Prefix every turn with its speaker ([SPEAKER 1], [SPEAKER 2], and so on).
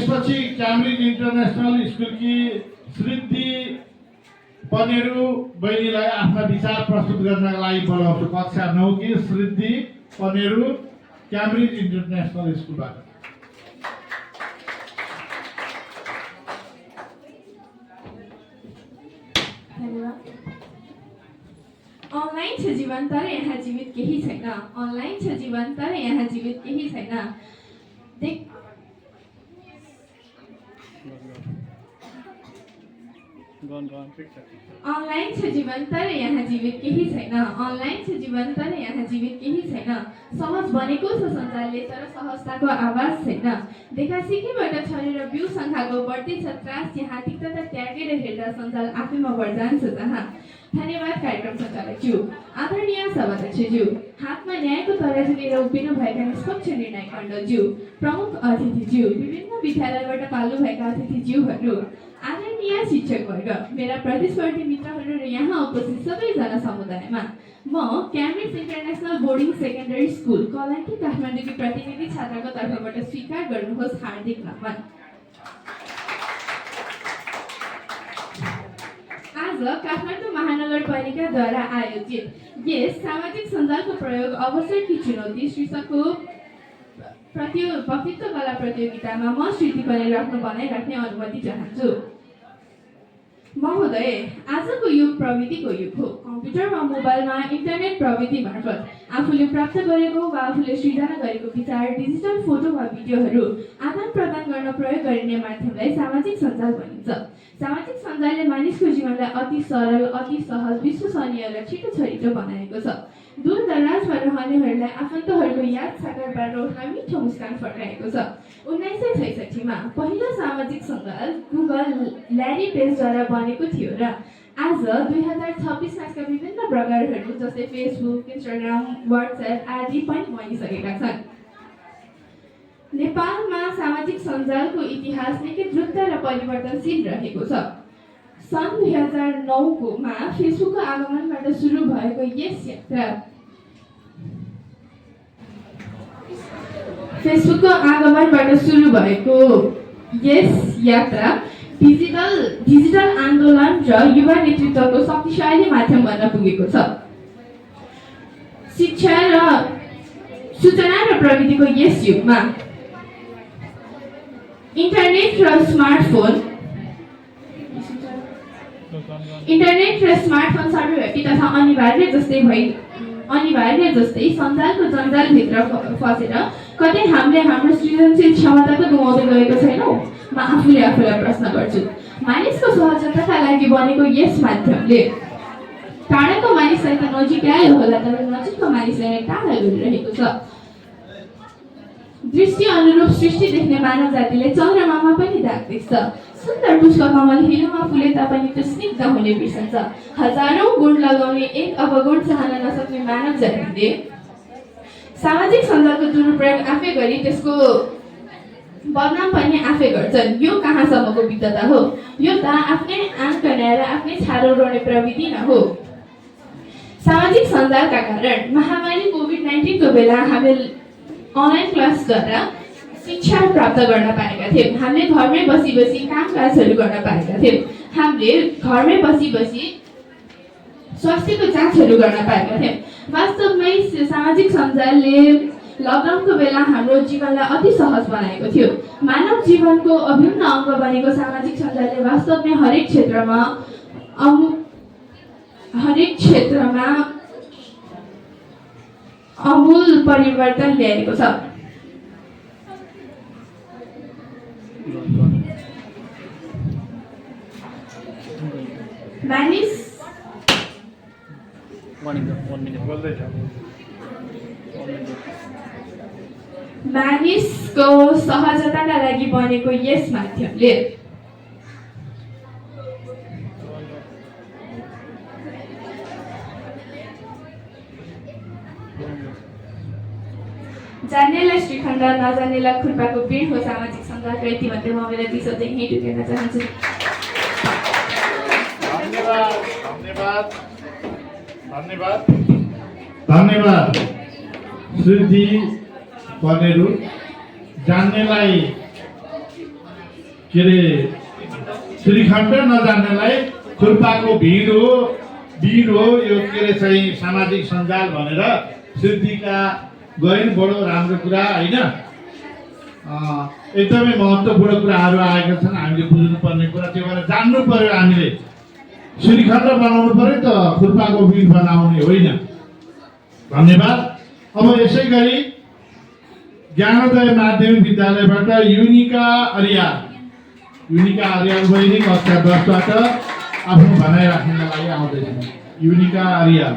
[SPEAKER 1] त्यसपछि Cambridge international स्कुलकी Shriti Paneru बहिनीलाई आफ्ना विचार प्रस्तुत गर्नका लागि बोलाउँछु। कक्षा 9 की श्रीति पनेरू क्याम्ब्रिज इन्टरनेसनल स्कुलबाट।
[SPEAKER 2] अनलाइन छ जीवन तर यहाँ जीवित केही छैन। अनलाइन छ जीवन तर यहाँ जीवित केही छैन। अनलाइन छ जीवन तर यहाँ जीवित केही छैन। अनलाइन छ जीवन तर यहाँ जीवित केही छैन। सहज बनेको छ सञ्जालले तर सहजताको आवाज छैन। देखासिकीबाट छरेर बिउ सङ्ख्याको बढ्दै छ त्रास। यहाँ तिक्तता त्यागेर हेर्दा सञ्जाल आफैमा बढ्जान्छ जहाँ। धन्यवाद कार्यक्रम सञ्चालकज्यू, आदरणीय सभाध्यक्षज्यू, हातमा न्यायको तराजु लिएर उभिनु भएका निष्पक्ष निर्णय खण्डज्यू, प्रमुख अतिथिज्यू, विभिन्न विद्यालयबाट पाल्नु भएका अतिथिज्यूहरू, आदरणीय शिक्षकवर्ग, मेरा प्रतिस्पर्धी मित्रहरू र यहाँ उपस्थित सबैजना समुदायमा म Cambridge International boarding secondary school Kalanki काठमाडौँकी प्रतिनिधि छात्रको तर्फबाट स्वीकार गर्नुहोस् हार्दिक नमन। आज काठमाडौँ महानगरपालिकाद्वारा आयोजित यस सामाजिक सञ्जालको प्रयोग अवसरकी चुनौती शीर्षकको वक्तृत्व कला प्रतियोगितामा म श्रीति पनेरू आफ्नो भनाइ राख्ने अनुमति चाहन्छु। महोदय, आजको युग प्रविधिको युग हो। कम्प्युटर वा मोबाइलमा इन्टरनेट प्रविधि मार्फत आफूले प्राप्त गरेको वा आफूले सृजना गरेको विचार, डिजिटल फोटो वा भिडियोहरू आदान प्रदान गर्न प्रयोग गरिने माध्यमलाई सामाजिक सञ्जाल भनिन्छ। सामाजिक सञ्जालले मानिसको जीवनलाई अति सरल, अति सहज, विश्वसनीय र छिटो छरिटो बनाएको छ। दूर दराजमा रहनेहरूलाई आफन्तहरूको याद साकार पारेर उहाँ मिठो मुस्कान फर्काएको छ। 1966 मा पहिलो सामाजिक सञ्जाल गुगल ल्यारी पेजद्वारा बनेको थियो र आज 2026 यसका विभिन्न प्रकारहरू जस्तै फेसबुक, इन्स्टाग्राम, व्हाट्सएप आदि पनि बनिसकेका छन्। नेपालमा सामाजिक सञ्जालको इतिहास निकै द्रुत र परिवर्तनशील रहेको छ। सन् 2009 मा फेसबुकको आगमनबाट सुरु भएको यस यात्रा डिजिटल आन्दोलन र युवा नेतृत्वको शक्तिशाली माध्यम बन्न पुगेको छ। शिक्षा र सूचना र प्रविधिको यस युगमा इन्टरनेट र स्मार्टफोन सर्वव्यापी तथा अनिवार्य जस्तै सञ्जालको जन्जालभित्र फसेर कतै हामीले हाम्रो सृजनशील क्षमता त गुमाउँदै गएको छैनौँ? म आफूले आफूलाई प्रश्न गर्छु। मानिसको सहजताका लागि बनेको यस माध्यमले टाढाको मानिसलाई त नजिकायो होला, तर नजिकको मानिसलाई नै टाढा गरिरहेको छ। दृष्टि अनुरूप सृष्टि देख्ने मानव जातिले चन्द्रमामा पनि दाग देख्छ। सुन्दर पुष्प कमल हिलोमा फुले तापनि त्यो स्निग्ध हुने बिर्सन्छ। हजारौं गुण लगाउने एक अवगुण चाहन नसक्ने मानव जातिले सामाजिक सञ्जालको दुरुपयोग आफै गरी त्यसको बदनाम पनि आफै गर्छन्। यो कहाँसम्मको विद्वता हो? यो त आफ्नै आँट कन्याएर आफ्नै छारो रोड्ने प्रविधि न हो। सामाजिक सञ्जालका कारण महामारी कोभिड-19 को बेला हामीले अनलाइन क्लासद्वारा शिक्षा प्राप्त गर्न पाएका थियौँ। हामीले घरमै बसी बसी कामकाजहरू गर्न पाएका थियौँ। हामीले घरमै बसी बसी स्वास्थ्यको जाँचहरू गर्न पाएका थियौँ। वास्तवमै सामाजिक सञ्जालले लकडाउनको बेला हाम्रो जीवनलाई अति सहज बनाएको थियो। मानव जीवनको अभिन्न अङ्ग बनेको सामाजिक सञ्जालले वास्तवमै हरेक क्षेत्रमा अमूल परिवर्तन ल्याएको छ। मानिसको सहजताका लागि बनेको यस माध्यमले जान्नेलाई श्रीखण्ड, नजान्नेलाई खुर्पाको पिँढ हो सामाजिक सञ्जालको यतिमध्ये म मेरो 2 शब्द यहीँ टुकेर्न चाहन्छु।
[SPEAKER 1] धन्यवाद श्रीति पनेरू। जान्नेलाई के अरे श्रीखण्ड नजान्नेलाई खुर्पाको भिड हो यो के अरे चाहिँ सामाजिक सञ्जाल भनेर सिद्धिका गैर बडो राम्रो कुरा होइन। एकदमै महत्त्वपूर्ण कुराहरू आएका छन्, हामीले बुझ्नुपर्ने कुरा, त्यो भएर जान्नु पर्यो। हामीले श्रीखण्ड बनाउनु पर्यो त खुर्पाको भिड बनाउने होइन। धन्यवाद। अब यसै गरी ज्ञानोदय माध्यमिक विद्यालयबाट युनिका अरियाल बहिनी कक्षा 10बाट आफ्नो भनाइ राख्नका लागि आउँदैछन्। युनिका अरियाल।